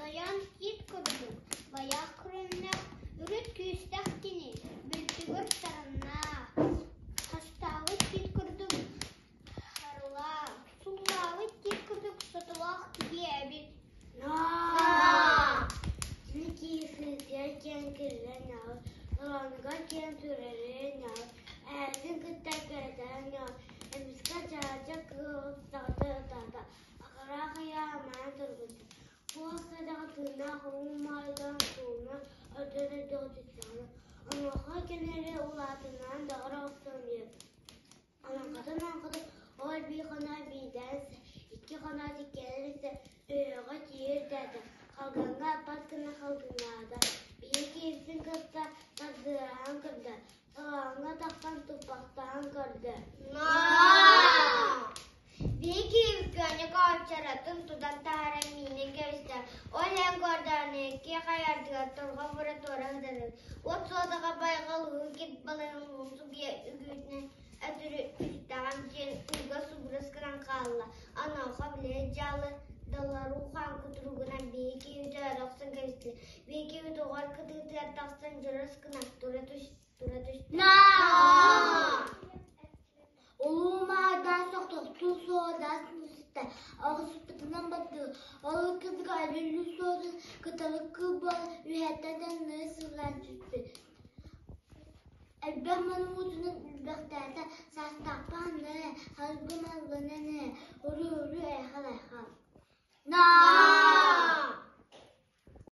Тойон тиит курдук, байаах көрүҥнээх, үрүт күүстээх кини, бүлтүгүр сарыннаах, хастаабыт тиит курдук харылаах, суллаабыт тиит курдук сотолоох киһи эбит. Кини киһи сыысыйар киэн кирилэн ньаҕы, толоонугар киэн түрэрин ньаҕы, эһэтин кытта кэрэтэрин ньаҕы, эмискэ чаача кыыл саҕата ытаата, Акараах ыйаамаан турбута, Туох сэдэҕэ тыыннаах уу маайдаан сууна ордор эрдэҕэ түстэҕинэ, онуоха кэнэри улаатыннаран даҕара охсон биэр. Олоҥхотун олоҥхотун ол биир хоно биирдээн икки хоноот иккиэннэр истэ өйөҕө тиийэ үрдээтэ, халгыҥҥа аппат гына халгыҥнаата, биир киһитин кытта тардыалаһан көрдө, толооҥҥо тахсан туппахтаан көрдө. Биһиги Көньүк оончоротун тутан таһааран миинэн кэбистэ. Ол иһэн көрдөөнү хайардыгар торҕо бура туора сытарын. Уот суодаҕа байҕал уһун кит балыгын уҥсугуйа үгүүтүнэн өтөрү үттэҕим диэн ууга субурус гынан хаалла. Онуоха били дьаалы далларуу хаан кутуругунан биһиги киһибит өрө охсон кэбистэ. Биһиги киһибит уҕар кытыытыгар тахсан дьурус гынан тура түстэ. Тура түстэ. Улуу маайдаах сохтохтуу суодаах сыста, оҕуспутунан бардыы, ол ыккардыгар өлүллүү суоду кыталык кыыл буолан үөһэттэн таҥнары сыллаан түспүт. Элбэх малы уутунан үрбэхтээтэ, саастаахпа ханна эрэ, халбы малланан эрэ, уруу-уруу айхал-айхал. Наа!